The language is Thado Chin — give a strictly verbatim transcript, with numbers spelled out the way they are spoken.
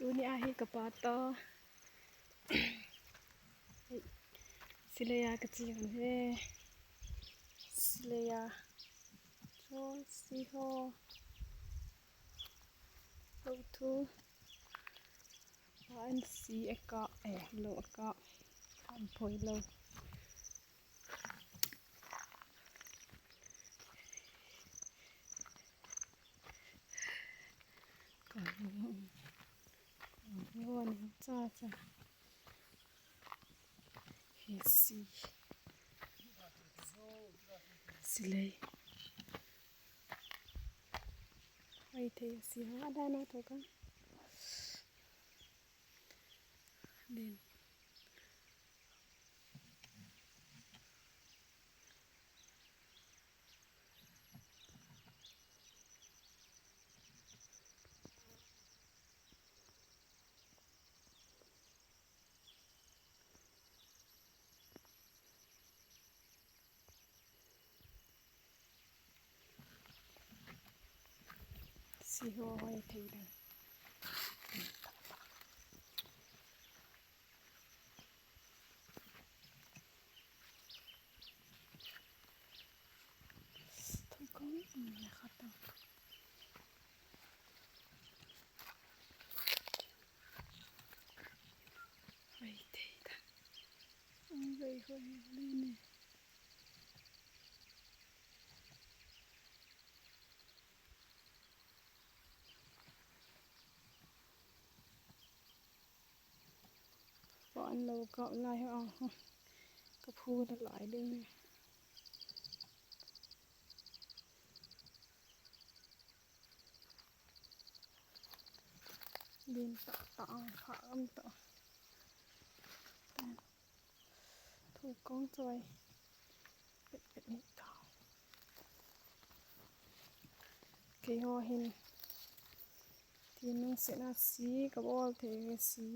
Tuni ahi kapa to. Silei a kache u ahi. Silei a. Cho si ho. Lou thu. Pa in si aka, eh, lou aka. An poi lou. Ka, ka, cha cha. Hi si. Silei. Ai thei si ha da na to ka. Din. Si ho hoi thei dan. Thokong, um, ya khatang. Hoi thei dan. Ang gai hoi le ne. Pan lou kap lai ho, ka phu na lai ding. Din ta ta ang kha am ta. Thokong choi. Pet pet ni ta. Keiho hin. Thingnung sena si kabol thei si.